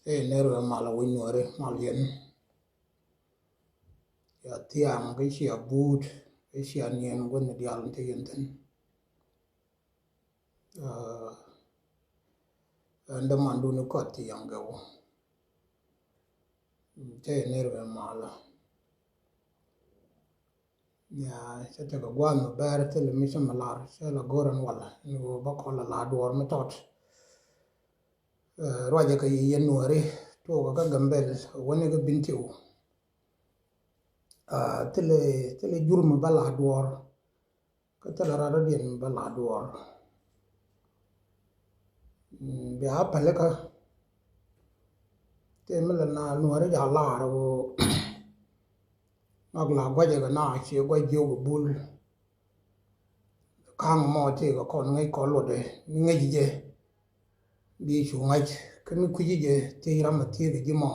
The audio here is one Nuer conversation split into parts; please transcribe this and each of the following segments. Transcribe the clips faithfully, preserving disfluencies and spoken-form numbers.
Ëë, ner ɣä mal a wi̱c Nuääri mal yɛn. Ya thiaŋ kä cia buut kä cia niɛn guäthni diaal in te yɛn thi̱n. Aa, ɛn dämandun kɔt thiaŋ kɛ wä. Cä yɛ ner ɣä mal a. Nya, cä tekɛ gua̱a̱th mi bɛr thilɛ mi cä mi lar, cä la go̱r ɛn walɛ ni ɣöö ba kɔn la la duɔɔr mi tɔt. Ɛ, ruacɛ kɛ yɛ yɛn Nuääri tuɔɔkä kä Gambɛl, wäni kä Bentiu. Aa, thilɛ, thilɛ jur mi ba la duɔɔr, kä thilɛ rat rɔ̱diɛn mi ba la duɔɔr. Mm, bia pälikä. Tëë mi la na Nuääri ja lar ɣöö ŋak la guacɛ kɛ na cie guac jiök kɛ bul. Ka̱ŋ mɔ tëë kɛ kɔn ŋäc kɔn luɔtdɛ mi ŋäc jɛ. Bi cu ŋa̱c kä mi kui̱ci jɛ thiec ram a thiec kɛ ji̱ mɔ.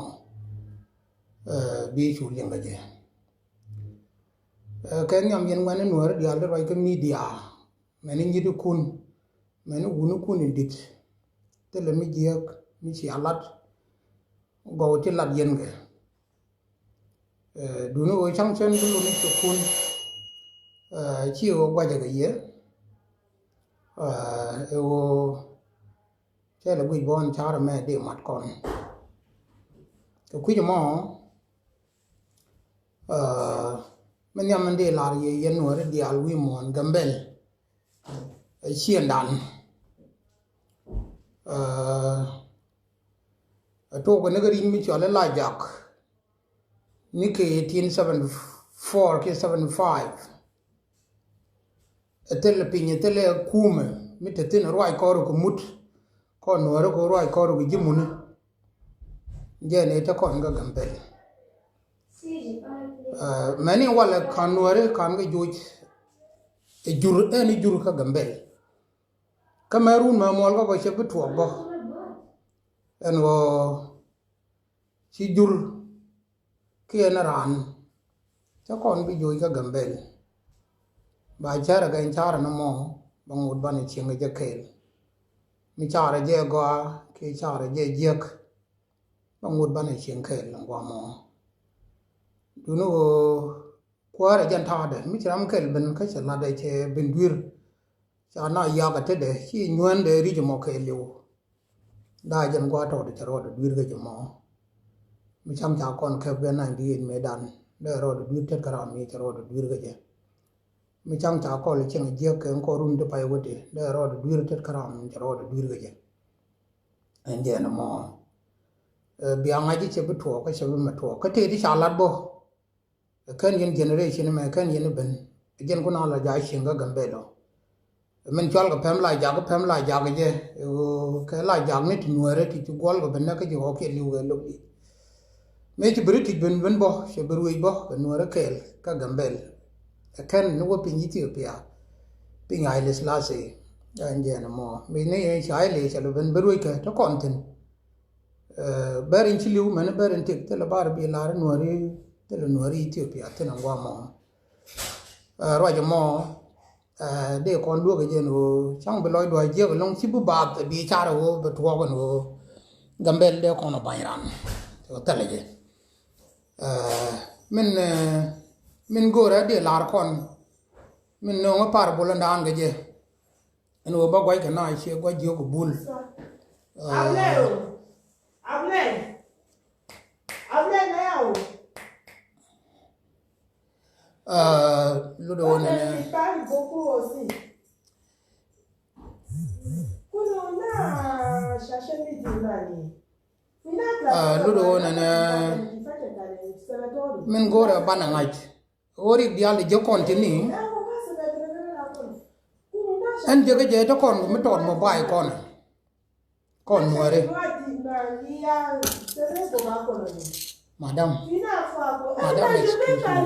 Ɛ, bi cu liŋ kɛ jɛ. Ɛ, kɛ nhiam yɛn ŋuɛ̈ni Nuääri diaal ti ruac kä media. Mɛni nyi̱tikun, mɛni wunikun in di̱t. Thilɛ mi jiääk mi cia lat. Gɔw ti lat yɛn kɛ. Ɛ, duni ɣöö ca̱ŋ cän bi luni cukun. Ɛ, ci ɣöö guacɛ kɛ yɛ. Ɛ, ɛ ɣöö cɛ lɛ guic bɔn car mɛ di mat kɔn. Kɛ kui̱c mɔ, ɛ, mi nhiam in di lar yɛ yɛn Nuääri diaal wi̱i̱ muɔ̱ɔ̱n Gambɛl. Ɛ ciëŋdan. Ɛ, ɛ tuɔɔk ni kä ri̱c mi cɔal i̱ Lajak. Ni kɛ eighteen seventy four kiɛ seventy five. Ɛ thilɛ piny, ɛ thilɛ kumɛ mi te thi̱n ruac kɔr kɛ mut. Kɔn Nuääri kɛ ruac kɔr kɛ ji̱ muni. Jɛn ɛ te kɔn kä Gambɛl. Ɛ, mɛni walɛ ka̱n Nuääri ka̱n kɛ joc. Ɛ jur, ɛn ɛ jur kä Gambɛl. Kä mɛ run mɛ muɔl kä bä cɛ bi tuɔɔk bä. Ɛn ɣöö ci jur kiɛ ni raan cä kɔn bi joc kä Gambɛl. Ba cär kɛ carɛ ni mɔ ba ŋot banɛ cieŋ kɛ jɛ kɛɛl. Mi carɛ jɛ gɔaa kiɛ carɛ jɛ jiäk ba ŋot banɛ cieŋ kɛɛl in guamɔ. Duni ɣöö kuäärɛ jɛn ta̱a̱dɛ mi ci ram kɛl ben kä cɛ latdɛ cɛ ben dui̱r. Ca na yak a tetdɛ ci nyuäändɛ ri̱c mɔ kɛɛliw. Daa jɛn gua̱a̱th tɔɔdɛ cɛ rɔɔdɛ dui̱r kä jɛ mɔ. Mi ca̱ŋ ca kɔn kɛp kɛ na̱ny di in mëëdan dee rɔɔdɛ dui̱r tet kä ram mi cɛ rɔɔdɛ dui̱r kä jɛ. Mi ca̱ŋ ca kɔl cieŋ jiäk kɛ kɔr run ti pay wä ti dee rɔɔdɛ dui̱r tet kä ram mi cɛ rɔɔdɛ dui̱r kä jɛ. Ɛn jɛ ɛn mɔ. Ɛ, bia ŋa̱c i̱ cɛ bi tuɔɔk kä cɛ bi mɛ tuɔɔk kä tëë ti ca lat bä. Ɛ kɛn yɛn generation mɛ kɛn yɛn ben. Ɛ jɛn kun a la ja̱ cieŋ kä Gambɛl ɔ. Min cɔal kɛ pɛm la jak, pɛm la jak jɛ. Ɛ ɣöö kɛ la jak ni ti Nuäärɛ ti ci guɔl kɛ ben nɛ kä ji̱ ɣɔ̱k kiɛ li̱w kɛ lo̱k di. Mëë ci British ben ben bä cɛ bi ruëëc bä kɛ Nuäärɛ kɛɛl kä Gambɛl. Ɛ kɛn ni wä piny Ethiopia. Piny Haile Selassie. Ɛn jɛn mɔ mi ni ci Haile cɛ lɛ ben bi ruëëc kɛ te kɔn thi̱n. Ɛ, bɛr in ci li̱w mɛn bɛr in tik thilɛ bar bi lar Nuääri, thilɛ Nuääri Ethiopia thilɛ ŋuamɔ. Ɛ, ruac mɔ, ɛ, dee kɔn luäk jɛn ɣöö ca̱ŋ bi lɔcdu a jiäk ɛlɔ̱ŋ ci bi baath bi car ɣöö bi tuɔɔk ɛn ɣöö Gambɛl dee kɔn ɛ bany ran. Ɛ, thilɛ jɛ. Ɛ, min, ɛ, min go̱o̱rɛ dee lar kɔn min nööŋä par bol ɛn daan kɛ jɛ. Ɛn ɣöö ba gua̱c kɛ na ciɛ gua̱c jiök bul. Abner o. Abner. Abner, nɛ ya o. Aa, lotdɛ ɣöö nɛnɛ. Abner, mi pal boku o si. Kuno na shashe mi di mani. Aa, lotdɛ ɣöö nɛnɛ. Min go̱o̱rɛ banɛ ŋa̱c. Ɣöö rik diaal i̱ jek kɔn tini. Ɛn jek jɛ te kɔn mi tɔt mɔ bay kɔn. Kɔn Nuääri. Madam. Madam, excuse me.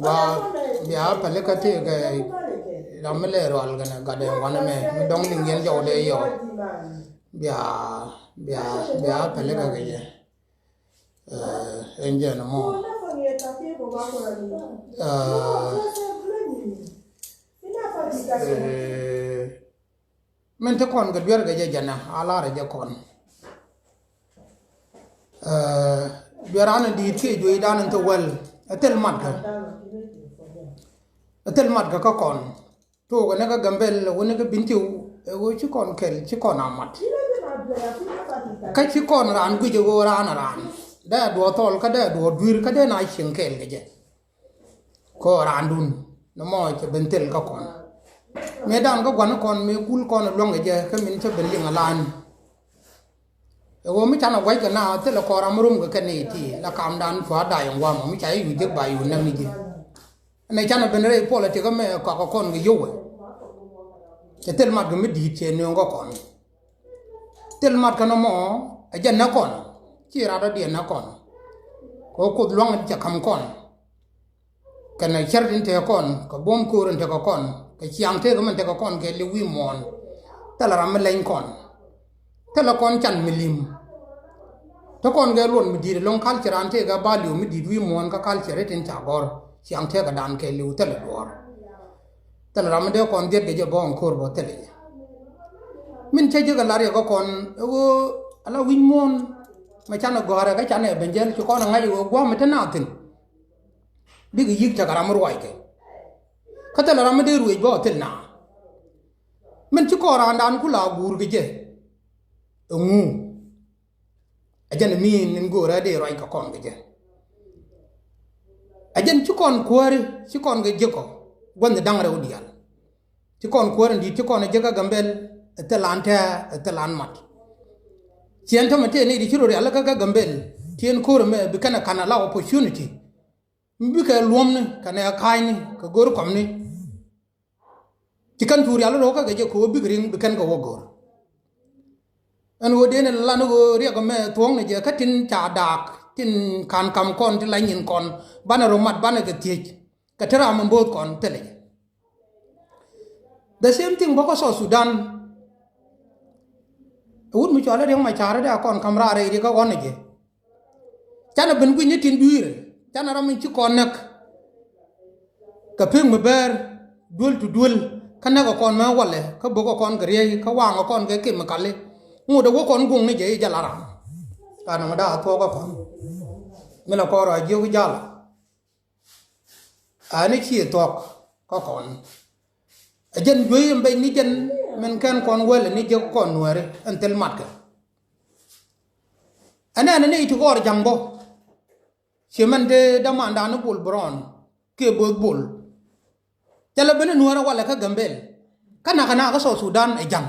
Wa bia pälikä ti kɛ ram mi lɛ rual kɛnɛ gatdɛ wanɛ mɛ mi dɔŋ liŋ yɛn jɔw dee yɔ. Bia, bia, bia pälikä kɛ jɛ. Ɛ, ɛn jɛ nɔmɔ. Ɛ, ɛ, Min te kɔn kɛ duer kɛ jɛ jɛnɛ a lar jɛ kɔn. Ɛ, duer an in di̱i̱t kiɛ juey dan in te wäl. Ɛ thil mat kɛ. Ɛ thil mat kɛ kä kɔn. Tuɔɔk ni kä Gambel wä ni kä Bentiu. Ɛ ɣöö ci kɔn kɛl ci kɔn a mat. Kä ci kɔn raan guic ɛ ɣöö raan a raan. Dee a duɔɔr thɔl kä dee a duɔɔr dui̱r kä dee na cieŋ kɛɛl kɛ jɛ. Kɔ raandun ni mɔ cɛ ben thil kä kɔn. Mëë dan kä gua̱n kɔn mëë kul kɔn luäŋ kɛ jɛ kä min cɛ ben liŋ a lan. Ɛ ɣöö mi canɛ gua̱c kɛ na thilɛ kɔn ram mi rom kɛ kɛ nɛy ti la kamdan cua da̱a̱ yɛn gua̱a̱mɔ mi ca yɛ yuc jek ba yun näk ni ji̱. Ɛnɛ canɛ ben rɛy politik ɛmɛ kɔakɛ kɔn kɛ yowɛ. Cɛ thil mat kɛ mi di̱i̱t cɛ nööŋ kä kɔn. Thil mat kɛ nɔmɔ ɛ jɛn nä kɔn. Ci rat dɔ̱diɛn nä kɔn. Kɛ ɣöö Kuoth luaŋ cɛ ka̱m kɔn. Kɛnɛ cär tin tekɛ kɔn kɛ buɔ̱m köör in tekɛ kɔn kɛ ciaŋ tëëk min tekɛ kɔn kɛ li̱w wi̱i̱ muɔ̱ɔ̱n. Thilɛ ram mi leny kɔn. Thilɛ kɔn can mi li̱m. Te kɔn kɛ luɔt mi di̱i̱t ɛlɔ̱ŋ culture an tëëk ɛ ba li̱w mi di̱i̱t wi̱i̱ muɔ̱ɔ̱n kä culture tin ca gɔ̱r ciaŋ tëëk ɛ dan kɛ li̱w thilɛ duɔ̱ɔ̱r. Thilɛ ram mi dee kɔn dhiet kɛ jɛ bɔ̱ɔ̱ŋ köör bä thilɛ jɛ. Min cä jek ɛ la riɛk kä kɔn ɛ ɣöö ala wi̱c muɔ̱ɔ̱n. Mɛ canɛ gɔ̱a̱rɛ kä canɛ ben jɛl ci kɔn ɛ ŋa̱c ɛ ɣöö gua̱a̱m mi te na thi̱n. Bikɛ yi̱k tekɛ ram mi ruackɛ. Kä thilɛ ram mi dee ruëëc bä ɔ thil na. Min ci kɔn raandan ku la guur kɛ jɛ. Ɛŋu. Ɛ jɛn mi nin go̱o̱rä dee ruac kɛ kɔn kɛ jɛ. Ɛ jɛn ci kɔn kuääri ci kɔn kɛ jiäk ɔ. Gua̱nh da̱ŋ rɛw diaal. Ci kɔn kuäär in di̱i̱t ci kɔn ɛ jiäk kä Gambel. Ɛ thil an tɛ̱̈ɛ̱̈ ɛ thil an mat. Ciɛn tämɛ tëë nɛy ti ci rɔ rial kä kä Gambel. Tiɛn ko̱r ɛmɛ bi kɛn ɛ ka̱n ala opportunity. Mi bikɛ luɔ̱mni kɛnɛ ka̱a̱cni kɛ go̱r kɔmni. Ci kɛn cu rial rɔ kä kɛ jɛ ko̱ bik riŋ bi kɛn kɛ wä go̱r. Ɛn ɣöö den in lan ɣöö riɛk ɛmɛ thuɔ̱ɔ̱ŋni jɛ kä tin ca daak tin ka̱n ka̱m kɔn ti la nyin kɔn banɛ rɔ mat banɛ kɛ thiec. Kɛ te ram in bo̱o̱th kɔn thilɛ jɛ. The same thing bä kä South Sudan. Wut mi cɔal i̱ Riek Machar dee a kɔn ka̱m raar rɛy ri kä ɣɔn ɛ jɛ. Canɛ ben gui̱ny ni tin dui̱i̱rɛ canɛ ram in ci kɔn näk. Kɛ pek mi bɛɛr duel tu duel kä näk ɛ kɔn mɛ walɛ kä bök ɛ kɔn kɛ riey kä waŋ ɛ kɔn kɛ kemikali. Ŋot ɛ wä kɔn guŋ ni jɛ i̱ jɛ la ram. Ka nɔmɔ daa thuɔɔk ɛ kɔn mi la kɔn rɔ a jiök i̱ jal. Ani ci thuɔ̱k kä kɔn. Ɛ jɛn juey in bɛc ni jɛn min kɛn kɔn wälɛ ni jek kɔn nuääri ɛn thil matkɛ. Ɛnɛn ni ti kɔɔr ja̱ŋ bä. Ci mɛn te dämandan ni Bol Brown kiɛ bo̱o̱th Bol. Cɛ lɛ ben nuäärä walɛ kä Gambel. Kä nakä nakä South Sudan ɛ ja̱ŋ.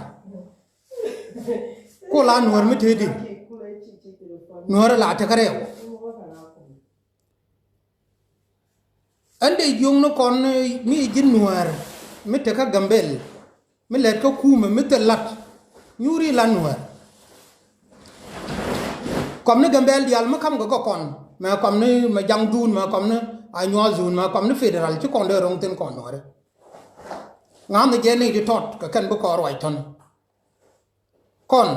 Ku la nuäär mi tëëdi nuäärä la tekä rɛw. Ɛn dee jiökni kɔn mi ji̱ nuäär mi tekä Gambel mi lɛt kä kumɛ mi thil lat nyuuri la nuäär. Kɔm ni Gambel diaal mi ka̱m kɛ kɛ kɔn mɛ kɔm ni mɛ jaŋ dhun mɛ kɔm ni anyuath dhun mɛ kɔm ni federal ci kɔn dee ro̱ŋ thi̱n kɔn nuääri. Ŋa̱n ni jɛ ni ti tɔt kɛ kɛn bi kɔn ruac tɔ̱n. Kɔn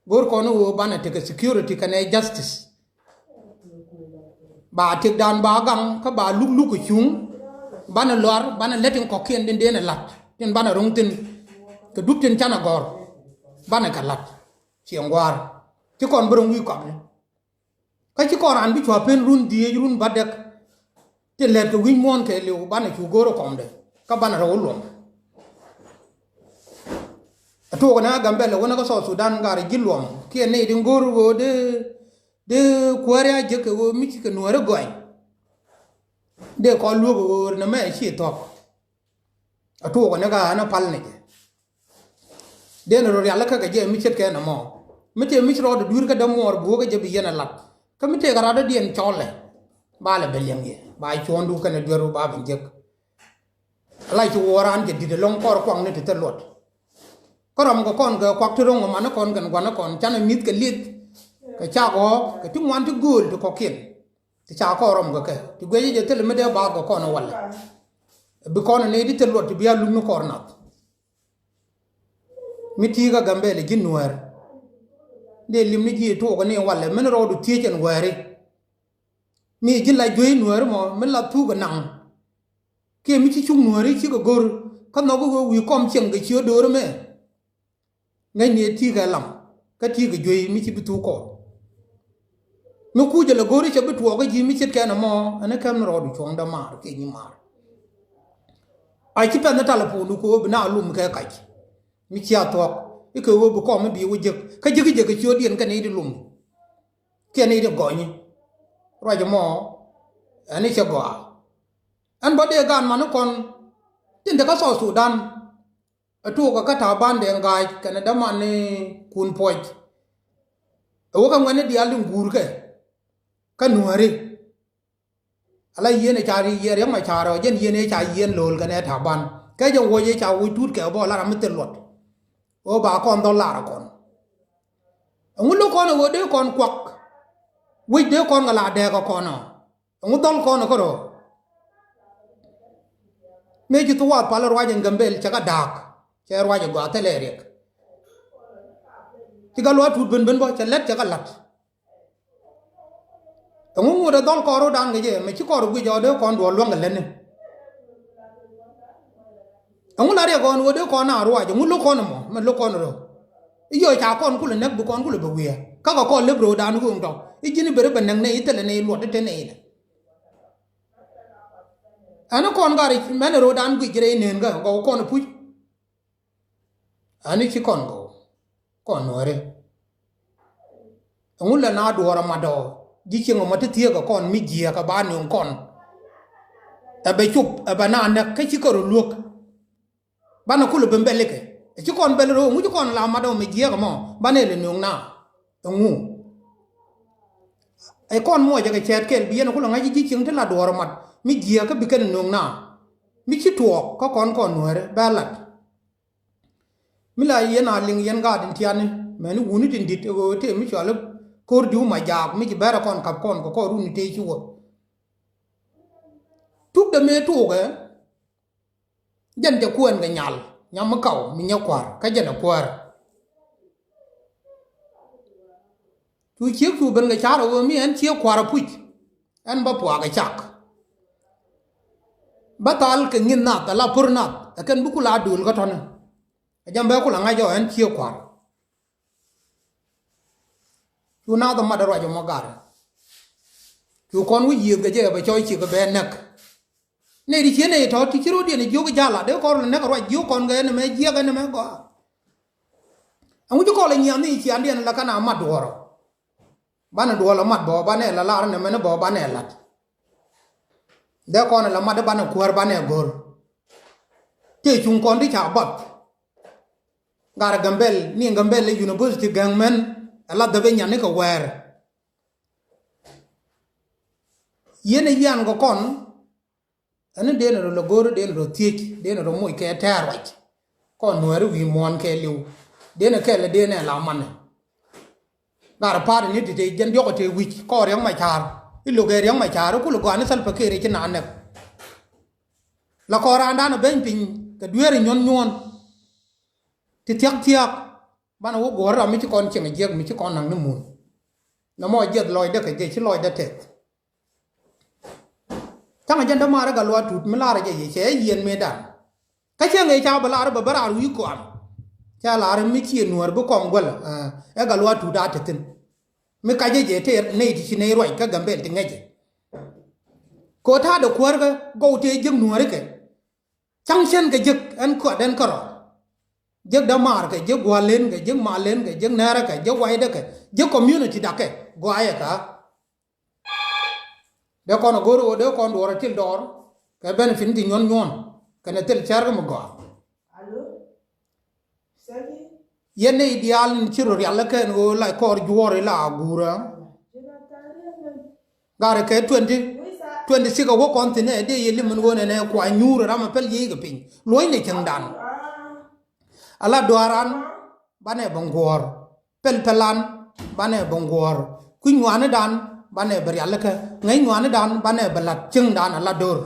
go̱r kɔn i̱ ɣöö banɛ tekɛ security kɛnɛ justice. Ba tëkdan ba gaŋ kä ba luk luk kɛ cuŋ. Banɛ luar banɛ lät in kɔ̱kiɛn tin denɛ la̱t tin banɛ ro̱ŋ thi̱n. Kɛ dup tin canɛ gɔ̱r banɛ kɛ la̱t. Ciɛ ŋuaar ci kɔn bi ro̱ŋ wi̱i̱ kɔakni. Kä ci kɔn raan bi cua pen run dhieec run bädäk. Tin lɛt kɛ wi̱c muɔ̱ɔ̱n kɛɛliw banɛ cu go̱o̱r ɛ kɔmdɛ kä banɛ rɛw luɔm. Ɛ tuɔɔk ni a Gambɛl ɛ wänä kä South Sudan gat ɛ ji̱ luɔm kiɛ nɛy tin go̱o̱r ɣöö dee dee kuääri a jek kɛ ɣöö mi cikɛ nuääri gɔany. Dee kɔn luäk ɛ ɣöö ri nɛmɛ ɛ ci thuɔ̱k. Ɛ tuɔɔk ni kä ɣän ɛ pal ni jɛ. Dee ni rɔ rial kä kɛ jɛ mi ce̱tkɛ nɔmɔ mi tëë mi ci rɔɔdɛ dui̱r kä dämuɔɔr buɔ̱ɔ̱k kä jɛ bi yɛn ɛ lat. Kä mi tëë kɛ rat dɔ̱diɛn cɔɔlɛ ba lɛ bɛ liɛŋ yɛ ba cuɔ̱ɔ̱ŋdu kɛnɛ dueru ba ben jek. Ala ci wuɔ̱ɔ̱r raan jɛ di̱t ɛlɔ̱ŋ kɔr kuakni ti thil luɔt. Kä rɔm kɛ kɔn kɛ kuak ti ro̱ŋ ɛ man ni kɔn kɛn gua̱n ni kɔn canɛ mi̱th kɛ lieth kɛ cak ɣɔ̱ɔ̱k kɛ ti ŋuan ti gööl ti kɔ̱kiɛn. Ti ca kɔn rɔm kɛ kɛ ti guiɛc jɛ thil mi dee baath kɛ kɔn walɛ. Bi kɔn ni ti thil luɔt ti bia lum ni kɔr nath. Mi ti̱i̱ kä Gambɛl ji̱ nuäär. Dee lim ni ji̱ tuɔɔk ni walɛ min rɔɔdu thiec ɛn wääri. Mi ji̱ la juey nuääri mɔ mi la thuk ɛ naŋ. Kiɛ mi ci cuŋ nuääri cikɛ go̱r kä nhɔk i̱ ɣöö wi̱i̱ kɔm cieŋ kɛ ci ɣä do̱r ɛmɛ. Ŋäcni ɛ ti̱i̱ kɛ lam kä ti̱i̱ kɛ juey mi ci bi thuk kɔɔr. Mi kucä lɛ go̱o̱ri cɛ bi tuɔɔk kä ji̱ mi ce̱tkɛn ɛmɔ, ɛn ɛ kɛm ni rɔɔdu cuɔ̱ŋ dämaar kiɛ nyimaar. A ci pɛn ni talɛ puundu kɛ ɣöö bi na lum kɛ kac. Mi cia thuɔ̱k i̱ kɛ ɣöö bi kɔm mi bi wä jek kä jek i̱ jek kɛ ciötdiɛn kɛ ni di lum. Kiɛ ni di gɔny. Ruac ɛmɔ ɛn i̱ cɛ gɔaa. Ɛn bä dee gaan mani kɔn tin te kä South Sudan. Ɛ tuɔɔkä kä Taban Deng Gai kɛnɛ dämani Kun Puɔc. Ɛ wä kä ŋuɛ̈tni diaal tin guurkɛ kä Nuääri. Ala yieen ɛ ca ri yieen riäŋ ma caarɛ ɔ jɛn yieen ɛ ca yieen lo̱o̱l kɛnɛ Taban kɛ jɛn wuɔc ɛ ca wuɔc tuut kɛ bä la ram mi thil luɔt. Ɣöö ba kɔn dhɔl lar ɛ kɔn. Ɛŋu lo̱k kɔn ɛ ɣöö dee kɔn kuak. Wec dee kɔn kɛ la dɛɛk ɛ kɔn ɔ. Ɛŋu dhɔl kɔn ɛ kärɔ̱. Mëë ci thuɔɔk wath pal ruac in Gambel cɛ kɛ da̱a̱k. Cɛ ruac ɛ gɔaa thilɛ riɛk. Ci Gatluak Tut ben ben bä cɛ lät cɛ kɛ la̱t. Ɛŋu ŋot ɛ dhɔl kɔn ro̱dan kɛ jɛ mɛ ci kɔn rɔ guic ɔ dee kɔn duɔl luäŋ kɛ lätni. Ɛŋu la riɛk kɔn ɣöö dee kɔn na ruac ɛŋu lo̱k kɔn ɛmɔ mɛ lo̱k kɔn rɔ. I̱ yɔc ca kɔn kulɛ näk bi kɔn kulɛ bɛ wiee. Kä kɛ kɔn lep ro̱dan ɣööŋ tɔ i̱ ji̱n i̱ beri bɛ näk nɛy i̱ thilɛ nɛy luɔt i̱ te nɛy nɛ. Ɛn i̱ kɔn gari mɛn ro̱dan guic rɛy neen kä gɔw kɔn i̱ puc. Ɛn i̱ ci kɔn gɔw kɔn Nuääri. Ɛŋu lɛ na duɔɔr amat ɔ ji̱ cieŋ ɔmɔ ti thieekä kɔn mi jiääkä ba nööŋ kɔn. Ɛ bɛ cop ɛ bɛ na näk kä ci kɛ rɔ luäk. Banɛ kulɛ ben bɛl ikɛ ɛ ci kɔn bɛl ro̱o̱ ɛŋu ci kɔn la mat ɔ mi jiääkä mɔ banɛ lɛ nööŋ na. Ɛŋu ɛ kɔn muɔcɛ kɛ cɛɛt kɛl bi yɛn kulɛ ŋa̱c ji̱ cieŋ ti la duɔɔr amat mi jiääkä bi kɛn nööŋ na. Mi ci tuɔɔk kä kɔn kɔn Nuääri bɛ lat. Mi la yɛn a liŋ yɛn gaat in tiani mɛni wuni tin di̱t ɛ ɣöö tëë mi cɔal i̱ ko̱r di̱w ma jaak mi ci bɛrɛ kɔn ka̱p kɔn kɛ kɔn runi tëë ci wä. Tukdɛ mëë tuukɛ jɛn cɛ kuɛɛn kɛ nyal nyam mi kaw mi nyɛ kua̱r kä jɛn ɛ kuäär. Cu ciek cu ben kɛ ca̱r ɛ ɣöö mi ɛn ciek kua̱r ɛ puc. Ɛn bä puakä cak. Bä thal kɛ ŋi̱n nath ala pär nath ɛ kɛn bi kula dul kä tɔ̱ni. Ɛ jam bɛ kula ŋa̱c ɔ ɛn ciek kua̱r. Cu nath ɛ mat ɛ ruac ɛmɔ gat. Cu kɔn wi̱c yiëëth kɛ jɛ ɛ bɛ cɔy ciek ɛ bɛ näk. Nɛy ti cie nɛy tɔ̱ ti ci ro̱diɛn jiök jala dee kɔn rɔ näk ɛ ruac jiök kɔn kɛ ɛn ɛmɛ jiɛk ɛn ɛmɛ gɔaa. Ɛŋu ci kɔn lɛ nyiath ni ciandiɛn la kɛn a mat duɔ̱ɔ̱rɔ. Banɛ duɔl amat bɔ banɛ la lar nɛ mɛn bɔ banɛ lat. Dee kɔn la mat banɛ kuäär banɛ go̱r. Tëë cuŋ kɔn ti ca bath. Gat Gambel ni Gambel university gäŋ mɛn. Ala dhäbɛ nyan ni kɛ wɛɛr. Yɛn yian kɛ kɔn. Ɛn ni den rɔ lɛ go̱o̱r den rɔ thiec den rɔ moc kɛ tɛɛr ruac. Kɔn nuɛɛri wi̱i̱ muɔ̱ɔ̱n kɛ li̱w. Den kɛl den ɛ la manɛ. Gat pa̱a̱t ni ti te jɛn diɔk te wi̱c kɔn riɛk ma ca̱a̱r. I̱ lo̱k ɛ riɛk ma ca̱a̱r i̱ kul gɔaa ni Salva Kiir i̱ ci na nɛk. La kɔn raandan ɛ beny piny kɛ dueeri nyuɔ̱n nyuɔ̱ɔ̱n. Ti thia̱k thia̱k. Banɛ wä guɔ̱ɔ̱r ram mi ci kɔn cieŋ jiɛk mi ci kɔn naŋ ni mun. Nɔmɔ jiɛth lɔcdä kɛ jɛ ci lɔcdä tɛth. Caŋ jɛn dämaarä Gatluak Tut mi laarä jɛ yɛ cɛ yiɛn mëëdan. Kä cɛ ŋëë ca bä laarä bä bä raar wi̱i̱ kɔam. Ca laarä mi ciɛ nuäär bi kɔm guäl ɛ Gatluak Tut a te thi̱n. Mi kacä jɛ tëë nɛy ti ci nɛy ruac kä Gambel ti ŋäcɛ. Kɛ ɣöö ta̱a̱dɛ kuäärkä gɔw tëë jiäk nuäärikɛ. Caŋ cän kɛ jiäk ɛn kuat ɛn kärɔ̱. Jiäk dämaarkɛ jiäk gua̱lenkɛ jiäk malenkɛ jiäk nɛɛräkɛ jiäk waydäkɛ jiäk community dakɛ gɔaa yɛ kä. Dee kɔn a go̱r ɣöö dee kɔn duɔɔr a til dɔɔr kɛ benefit ti nyuɔ̱n nyuɔ̱n kɛnɛ thil cärkɛ mi gɔaa. Yɛn nɛy diaal in ci rɔ rial kɛn ɣöö la kɔɔr juɔ̱ɔ̱r ila a guurä. Garɛ kɛ twenty, twenty six a wä kɔn thi̱n ɛ dee yɛ li̱m in ɣöö nɛnɛ kua nyuur ram a pɛl yiëë kɛ piny luɔ̱cnɛ cäŋdan. Ala duaaran banɛ bä ŋuɔ̱ɔ̱r. Pɛl pɛlan banɛ bä ŋuɔ̱ɔ̱r. Kui̱ ŋuanidan banɛ bä rialikä. Ŋäc ŋuanidan banɛ bä la̱t cieŋdan ala do̱r.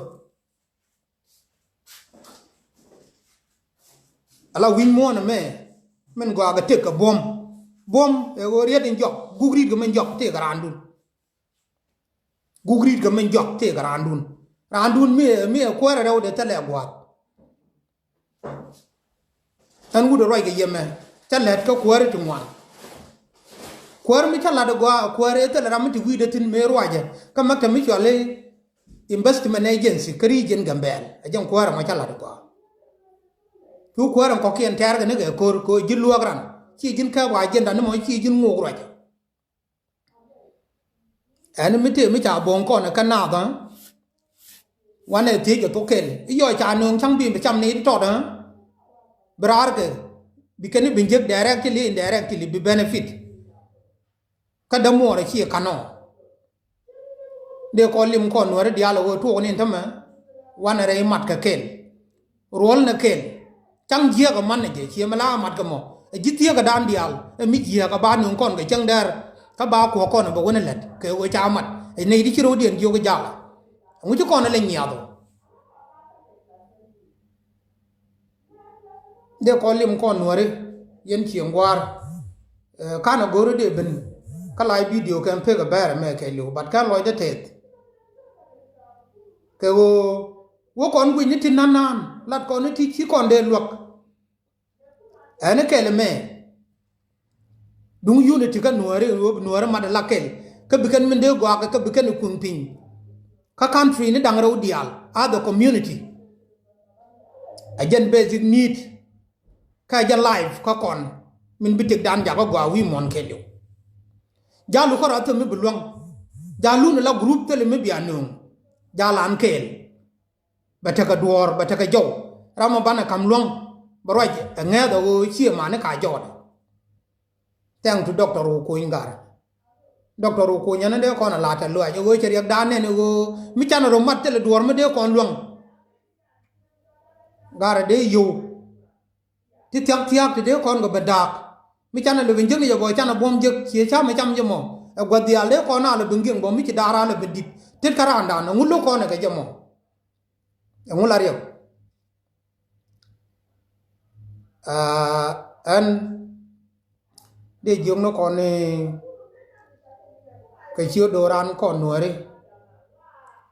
Ala wi̱ny muɔ̱ɔ̱n ɛmɛ min gɔaa kɛ tëk kɛ buɔ̱m. Buɔ̱m ɛ ɣöö riet in jɔk guk ri̱t kɛ min jɔk tëëk kɛ raandun. Guk ri̱t kɛ min jɔk tëëk kɛ raandun. Raandun mi ɛ mi ɛ kuäärɛ rɛw dee thilɛ gua̱a̱th. Ɛn wut ɛ ruac kɛ yɛmɛ. Cä lät kä kuäär ti ŋuan. Kuäär mi cä lat gɔaa, kuäär ëë thilɛ ram mi ti wi̱i̱dɛ thi̱n mëë ruacɛ kä maktab mi cɔal i̱ Investment Agency kä region Gambɛl. Ɛ jɛn kuäär ɛmɔ cä lat gɔaa. Cu kuäär ɛn kɔ̱kiɛn tɛɛrkɛ ni kɛ ko̱r kɛ ɣöö ji̱ luäk ran, ci ji̱n kääp agenda ni mɔ, ci ji̱n ŋo̱o̱k ruacɛ. Ɛn mi tëë mi ca bo̱o̱ŋ kɔn kä naath, ɣä? Wanɛ thiec ɛ thok kɛl i̱ yɔc ca nööŋ ca̱ŋ bi bi cam ni ti tɔt, ɣä? Bi raar kɛ bi kɛn i̱ bi jek directly, indirectly bi benefit. Kä dämuɔɔr ɛ ci ɛ kanɔ. Dee kɔn lim kɔn Nuääri diaal ɛ ɣöö tuɔɔk ni tämɛ wanɛ rɛy mat kɛ kɛl. Ruɔl nɛ kɛl. Caŋ jiääk ɛ man nɛ jɛ, ciɛ mi la mat kɛ mɔ. Ɛ ji̱ thieekädan diaal ɛ mi jiääk ɛ ba nöŋ kɔn kɛ cäŋ dɛr. Kä ba kuɔ̱k kɔn ɛ bɛ wen ɛ lät kɛ ɣöö ca mat ɛ nɛy ti ci ro̱diɛn jiök ɛ jal. Ɛŋu ci kɔn ɛ lɛ nyiath ɔ? Dee kɔn lim kɔn Nuääri yɛn cieŋ gua̱a̱r. Ɛ, kanɛ go̱o̱ri dee ben kä live video kɛn pek ɛ bɛɛr ɛmɛ kɛɛliw, but kɛn lɔcdä tɛth. Kɛ ɣöö wä kɔn guic ni ti nan naan, lat kɔn ni ti ci kɔn dee luäk. Ɛn kɛl ɛmɛ duŋ unity kä Nuääri, ɣöö bi Nuääri mat ala kɛl. Kä bi kɛn min dee gɔaa kɛ, kä bi kɛn kuŋ piny kä country ni da̱ŋ rɛw diaal as a community. Ɛ jɛn basic need kä jɛ life kä kɔn min bi tëkdan jakä gɔaa wi̱i̱ muɔ̱ɔ̱n kɛɛliw. Jalu kä rɔ thil mi bi luäŋ. Jalu ni la group thil mi bia nööŋ. Jalan kɛɛl. Bɛ tekɛ duɔ̱ɔ̱r, bɛ tekɛ jɔw. Ram ɔ banɛ ka̱m luäŋ bɛ ruac ɛ ŋɛɛth ɛ ɣöö ciɛ mani ka jɔɔdɛ. Thank to Doctor Okony Gar. Doctor Okony ɛn dee kɔn a lat ɛ luac ɛ ɣöö cɛ riɛkdan nɛn ɛ ɣöö mi canɛ rɔ mat thilɛ duɔ̱ɔ̱r mi dee kɔn luäŋ. Gar ɛ dee yio̱w. Ti thia̱k thia̱a̱k ti dee kɔn kɛ bɛ da̱a̱k. Mi canɛ lɛ ben jiäkni jɛ bɔ canɛ buɔ̱m jiäk, ciɛ cam ɛ cam jɛ mɔ. Ɛ gua̱th diaal dee kɔn a lɛ ben gieŋ bɔ mi ci da̱a̱r a lɛ ben di̱t. Tet kä raandan ɛŋu lo̱k kɔn ɛ kɛ jɛ mɔ? Ɛŋu la riɛk? Aa, ɛn dee jiök ni kɔn ni kɛ ciö do̱ran kɔn Nuääri.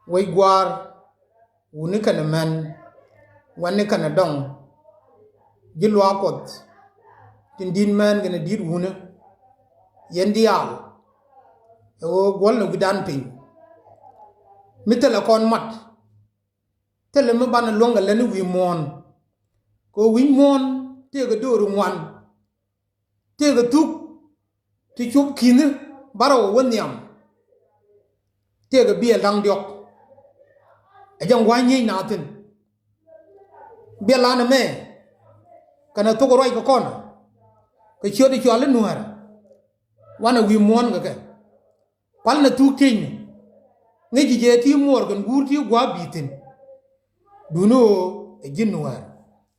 Wec gua̱a̱r, wuni kɛnɛ män, wani kɛnɛ dɔŋ. Ji̱ luaak Kuɔth tin di̱t män kɛnɛ di̱t wuni. Yɛn diaal ɛ ɣöö guɔ̱l ni wi̱dan piny. Mi thilɛ kɔn mat, thilɛ mi banɛ luäŋ kɛ lät ni wi̱i̱ muɔ̱ɔ̱n. Kɛ wi̱c muɔ̱ɔ̱n tëëkɛ do̱ri ŋuan. Tëëkɛ thuk ti cop ki̱ni bärɔw ɛ wä nhiam. Tëëkɛ biɛl da̱ŋ diɔ̱k. Ɛ jɛn gua̱a̱c ŋi̱eec naath thi̱n. Biɛl lan ɛmɛ kɛnɛ thok ruac kɛ kɔn. Kɛ ciöt i̱ cɔal i̱ Nuäär. Wanɛ wi̱i̱ muɔ̱ɔ̱n kɛ kɛ. Pal nɛ thuk tiecni. Ŋäci jɛ ti muɔɔr kɛn guur ti gua̱a̱p bi̱i̱ thi̱n. Duuni ɣöö ɛ ji̱n Nuäär.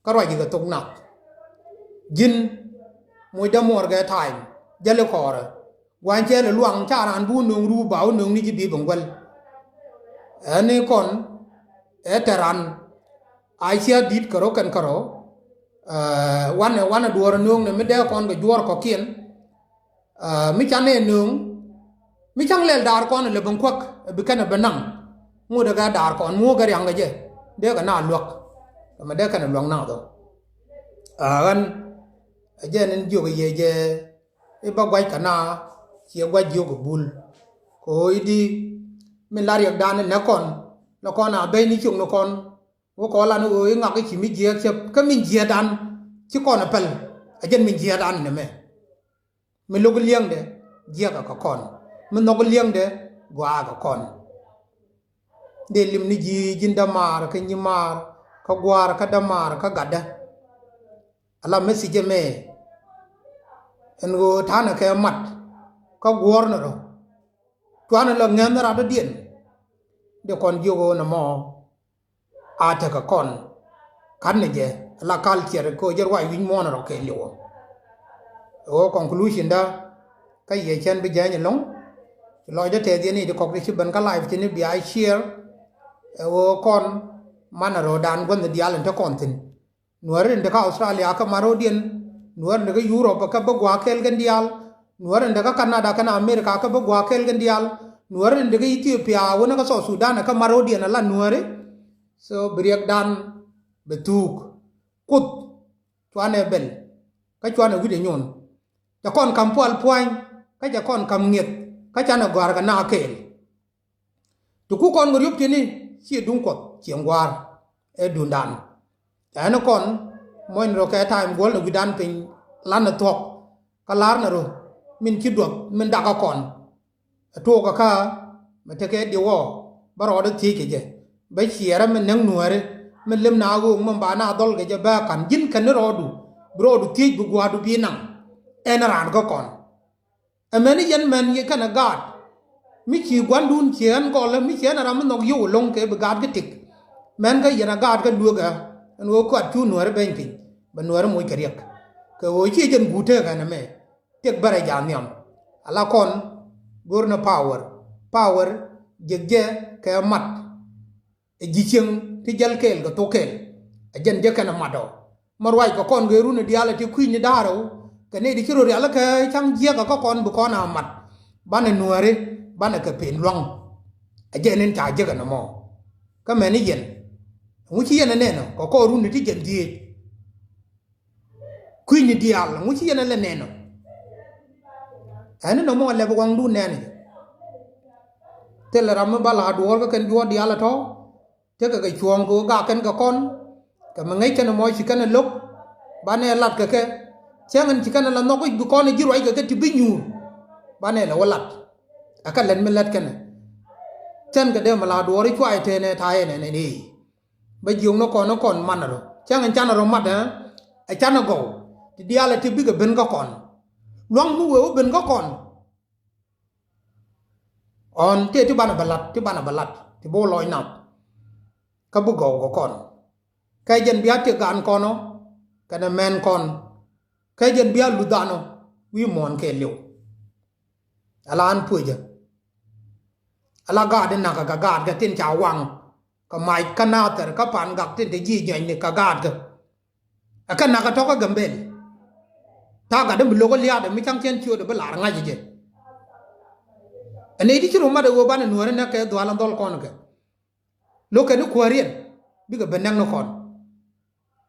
Kä ruac ikɛ thok nath. Ji̱n mucdä muɔɔr kɛ time jäli kɔɔrɛ. Gua̱a̱ny cɛ lɛ luaŋ ca raan bi wä nööŋ ruu ba wä nööŋ ni ji̱ bi̱i̱ bi ŋuɛl. Ɛn ni kɔn ɛ tɛ ran. A cia di̱t kärɔ kɛn kärɔ. Ɛ, wanɛ, wanɛ duɔ̱ɔ̱r nööŋ nɛ mi dee kɔn kɛ juɔ̱ɔ̱r kɔ̱kiɛn. Aa, mi canɛ nööŋ mi caŋ lɛl da̱a̱r kɔn lɛ ben kuäk bi kɛn bɛ naŋ. Ŋot ɛ kɛ da̱a̱r kɔn mi wä kɛ riaŋ kɛ jɛ dee kɛ na luäk. Kɛ mɛ dee kɛn luäk na dhɔ. Aa, ɣän ɛ jɛ ni jiök yɛ jɛ i̱ bä gua̱c kɛ na ciɛ gua̱c jiök ɛ bul. Kɛ ɣöö i̱di min la riɛkdan nɛ kɔn lɛ kɔn a bɛy ni ciök ni kɔn. Wä kɔn lan ɣöö i̱ ŋak i̱ ci mi jiɛɛk cäp kä min jiɛɛkdan ci kɔn ɛ päl. Ɛ jɛn min jiɛɛkdan nɛ mɛ. Mi lo̱k li̱eŋdɛ jiɛkɛ kɛ kɔn. Mi nhɔk li̱eŋdɛ gɔaa kɛ kɔn. Dee lim ni ji̱ ji̱n dämaar kä nyimaar kä gua̱a̱r kä dämaar kä gatdä. Ala message ɛmɛ ɛn ɣöö ta̱a̱nɛ kɛ mat kä guɔ̱ɔ̱r ni rɔ. Cuanɛ lɔ ŋɛn rat dɔ̱diɛn. Dee kɔn jiök ɣöö nɛmɔ a tekɛ kɔn. Ka̱n ni jɛ la culture kɛ ɣöö jɛ ruac wi̱c muɔ̱ɔ̱n rɔ kɛ liwä. Ɣöö conclusion da kä yɛ cɛn bi jɛny ɛlɔ̱ŋ. Ci lɔcdä tɛth yɛn i̱ ti kɔk ti ci ben kä live tini bia share. Ɛ ɣöö kɔn manɛ röödan guänh diaal in te kɔn thi̱n. Nuäär in te kä Australia kä maro̱diɛn. Nuäär in te kä Europe kä bi gua̱a̱ kɛɛl kɛn diaal. Nuäär in te kä Canada kɛn America kä bi gua̱a̱ kɛɛl kɛn diaal. Nuäär in te kä Ethiopia wänä kä South Sudan kä maro̱diɛn ala nuääri. So bi riɛkdan bɛ thuuk. Kuoth cuanɛ bɛl. kä cuanɛ wi̱cdɛ nyon. Cɛ kɔn ka̱m pual pua̱ny, kä cɛ kɔn ka̱m ŋi̱eth, kä canɛ gɔ̱a̱r kɛ na kɛɛl. Ti ku kɔn kɛ riöp ti̱ni, ciɛ duŋ Kuɔth ciɛ ŋuaar, ɛ duŋdan. Ca ɛn kɔn muɔ̱ny rɔ kɛ ta̱a̱m guɔ̱l ni wi̱dan piny, lan ni thuɔ̱k, kä la̱r ni rɔ, min ci duɔth min dakä kɔn. Ɛ tuɔɔkä kä, mɛ tekɛ diwɔ, bä rɔɔdɛ thiec kɛ jɛ, bä ciɛɛrä min näk nuääri, min lem na ɣööŋ min ba na dhɔl kɛ jɛ bä ka̱n ji̱n kɛn ni rɔɔdu, bi rɔɔdu thiec bi gua̱a̱du bi naŋ. Ɛn raan kä kɔn. Ɛ mɛn i̱ yɛn mɛn yɛ kɛnɛ gaat. Mi ci gua̱ndun ci ɛn gɔlä, mi ci ɛn ram mi nhɔk yio̱w ɛlɔ̱ŋ kɛ bi gaat kä tik. Mɛn kä yɛn a gaat kä luekä, ɛn ɣöö kuat cu nuääri beny piny, bɛ nuääri moc kɛ riɛk. Kɛ ɣöö ci jɛn guut tëëk ɛn ɛmɛ, tëk bärɛ ja̱a̱n nhiam. Ala kɔn, go̱r ni power. Power, jek jɛ kɛ mat. Ɛ ji̱ cieŋ ti jäl kɛɛl kɛ thok kɛɛl. Ɛ jɛn jɛ kɛn ɛ mat ɔ. Ma ruac kɛ kɔn gee run ɛ diaal ɛ ti kui̱ny ni da̱a̱r ɛ wä. Kɛ nɛy ti ci rɔ rial ɛ kɛ ca̱ŋ jiɛk ɛ kä kɔn bi kɔn a mat. Banɛ nuääri, banɛ kɛ pen lua̱ŋ. Ɛ jɛn in ca jek ɛ nɔmɔ. Kä mɛn i̱ yɛn. Ɛŋu ci yɛn ɛ nɛn ɔ, kɛ kɔn run ɛ ti jɛn dhieec. Kui̱ny ni diaal, ŋu ci yɛn ɛ lɛ nɛn ɔ? Ɛn ni nɔmɔ ɛ lɛp waŋdun nɛn ɛ. Thilɛ ram mi ba la duɔɔr kä kɛn juɔ̱ɔ̱r diaal ɛ tɔ̱. Tekɛ kɛ cuɔ̱ɔ̱ŋ kɛ ɣöö gak kɛn kɛ kɔn. Kɛ mi ŋäc kɛn ɛmɔ ci kɛn ɛ lo̱k. Banɛ lat kɛ kɛ. Cäŋ ɛn ci kɛn ɛ la nhɔk wi̱c bi kɔn ɛ ji̱ ruac kɛ kɛ ti bi nyuur. Banɛ lɛ wä lat. Ɛ kɛ lɛt mi lɛt kɛn ɛ. Cɛn kɛ dee mi la duɔɔr i̱ cua ɛ tëë nɛ ta̱a̱ yɛn ɛn ɛn i̱. Bä jiök ni kɔn ni kɔn man rɔ. Cäŋ in canɛ rɔ mat ɛ, ɛ canɛ gɔw. Ti diaal ɛ ti bikɛ ben kä kɔn. Luaŋ mi wee wä ben kä kɔn. Ɣɔn tëë ti banɛ bɛ lat, ti banɛ bɛ lat, ti bi wä lɔc nath. Kä bi gɔw kɛ kɔn. Kɛ jɛn bia tëk gan kɔn ɔ, kɛnɛ mɛn kɔn. Kɛ jɛn bia luth dan ɔ, wi̱i̱ muɔ̱ɔ̱n kɛ liw. Ala an puecä. Ala gaat in nakä kɛ gaat kɛ tin ca waŋ. Kɛ mac kä nathɛr kä pan gak tin te ji̱ nyɔcni kɛ gaat kɛ. Ɛ kɛ nakä tɔ̱kä Gambel. Ta̱a̱ gat in bi lo̱k ɛ liaat ɛ mi ca̱ŋ cɛn ciööt ɛ bi lar ŋa̱c ɛ jɛ. Ɛ nɛy ti ci rɔ mat ɛ ɣöö banɛ nuääri näk kɛ dhuaal in dhɔl kɔn kɛ. Lo̱k kɛn i̱ kuääriɛn bikɛ ben näk ni kɔn.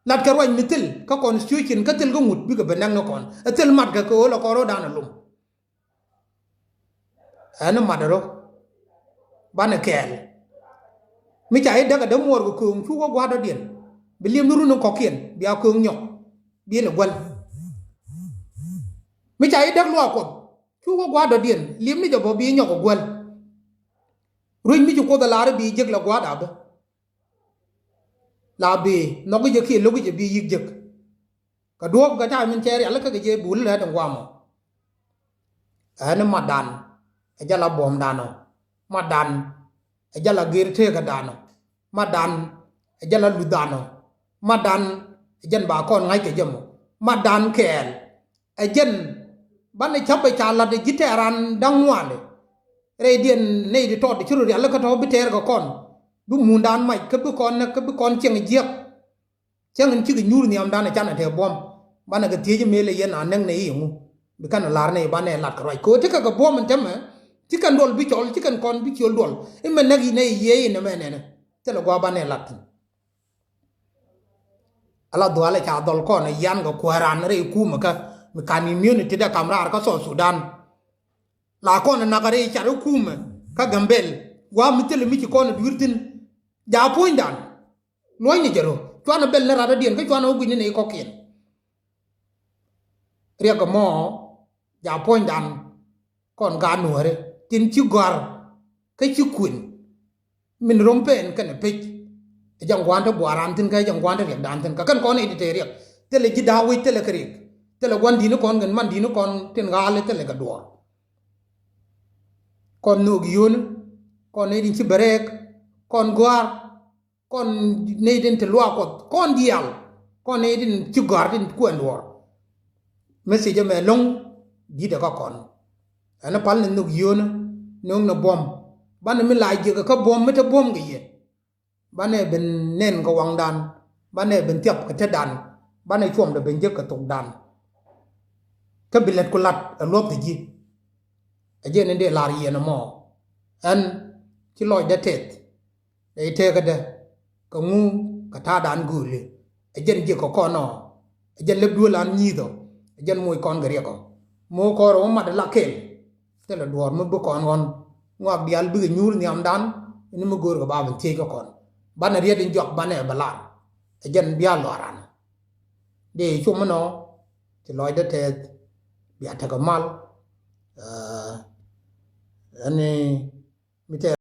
Lat kɛ ruac mi thil kä constitution kä thil kä ŋut bikɛ ben näk ni kɔn. Ɛ thil mat kɛ kɛ ɣöö la kɔn ro̱dan ɛ lom. Ɛn mat rɔ. Banɛ kɛɛl. Mi ca i̱ däk a däm muɔɔr kɛ kööŋ cu wä gua̱a̱r dɔ̱diɛn. Bi li̱em ni run in kɔ̱kiɛn bia kööŋ nyɔk. Bi lɛ guäl. Mi ca i̱ däk luaak Kuɔth cu wä gua̱a̱r dɔ̱diɛn li̱em ni jɛ bä bi nyɔk kɛ guäl. Ruec mi ci Kuoth a lar i̱ bi jek la gua̱a̱r da̱a̱ bä. La bi nhɔk i̱ jɛ kiɛ lo̱k i̱ jɛ bi yi̱k jek. Kɛ duɔ̱ɔ̱p kɛ ta̱a̱ min cɛ rial kä kɛ jɛ bul lät in guamɔ. Ɛn matdan ɛ jɛ la buɔ̱mdan ɔ. Matdan ɛ jɛ la gër tëëkädan ɔ. Matdan ɛ jɛ la luthdan ɔ. Matdan ɛ jɛn ba kɔn ŋa̱c kɛ jɛ mɔ. Matdan kɛɛl ɛ jɛn banɛ ca̱p ɛ ca lat ɛ ji̱ tɛɛran da̱ŋ ŋuani. Rɛydiɛn nɛy ti tɔt ci rɔ rial kä tɔ̱ bi tɛɛr kɛ kɔn. Bi mundan mac kä bi kɔn kä bi kɔn cieŋ jiäk. Cäŋ in cikɛ nyuur nhiamdan ɛ canɛ tɛ buɔ̱m. Banɛ kɛ thiec mel ɛ yɛn a näk nɛ i̱ ɛŋu. Bi kɛn ɛ lar nɛ i̱ banɛ lat kɛ ruac kɛ ɣöö tekɛ kɛ buɔ̱m in tämɛ. Ci kɛn duɔl bi cɔl ci kɛn kɔn bi ciöl duɔl. I̱ mɛ näk i̱ nɛ i̱ yiëë i̱ nɛ mɛ nɛnɛ. Thilɛ gua̱a̱ banɛ lat thi̱n. Ala dhualɛ ca dhɔl kɔn ɛ yan kɛ kuääran rɛy kumɛ kä mi kan immunity dɛ kam raar kä South Sudan. La kɔn ɛ nak rɛy car i̱ kumɛ kä Gambel. Gua̱a̱ mi thilɛ mi ci kɔn ɛ dui̱r thi̱n. Ja puɔ̱nydan. Luɔ̱cni jɛ rɔ cuanɛ bɛl ni rat dɔ̱diɛn kä cuanɛ wä gui̱cni nɛy kɔ̱kiɛn. Riɛk ɛmɔ ja puɔ̱nydan kɔn gaat nuääri tin ci gɔ̱a̱r kä ci kuën. Min ro̱m pɛn kɛnɛ pec ɛ jɛ ŋuan te buaran thi̱n kä ɛ jɛ ŋuan te riɛkdan thi̱n kä kɛn kɔn i̱ ti te riɛk. Thilɛ ji̱ da̱a̱ wec thilɛ kɛ riɛk. Thilɛ gua̱n di̱t ni kɔn kɛn man di̱t ni kɔn tin ɣa̱a̱li thilɛ kɛ duɔ̱ɔ̱r. Kɔn nhök yio̱o̱ni kɔn nɛy tin ci bɛ rɛɛk kɔn gɔ̱a̱r. Kɔn nɛy tin te luaak Kuɔth kɔn diaal. Kɔn nɛy tin ci gɔ̱a̱r tin kuɛn duɔ̱ɔ̱r. Message ɛmɛ lo̱ŋ di̱t ɛ kä kɔn. Ɛn pal ni nhök yio̱o̱ni nhök ni buɔ̱m. Banɛ mi la jiäk kä buɔ̱m mi te buɔ̱m kɛ yɛ. Banɛ ben nɛn kɛ waŋdan. Banɛ ben thiap kɛ tetdan. Banɛ cuɔmdɛ ben jek kɛ thokdan. Kä bi lät ku lat ɛ luɔ̱p thi̱ ji̱. Ɛ jɛn in dee lar yɛn ɛmɔ. Ɛn ci lɔcdä tɛth. Ɛ i̱ tëëkädä kɛ ŋu kɛ ta̱a̱dan gööli. Ɛ jɛn jiäk kɛ kɔn ɔ. Ɛ jɛn lep duëël an nyi̱i̱th ɔ. Jɛn moc kɔn kɛ riɛk ɔ. Moc kɔn rɔ wä mat la kɛl. Thilɛ duɔ̱ɔ̱r mi bi kɔn ɣɔn ŋɔak diaal bikɛ nyuur nhiamdan. Ni mi go̱o̱r kɛ ba ben thiec kä kɔn. Banɛ riet in juak banɛ bɛ lar. Ɛ jɛn bia luaran. Dee cum mi nɔ. Ci lɔcdä tɛth. Bia tekɛ mal. Ɛni mi tɛ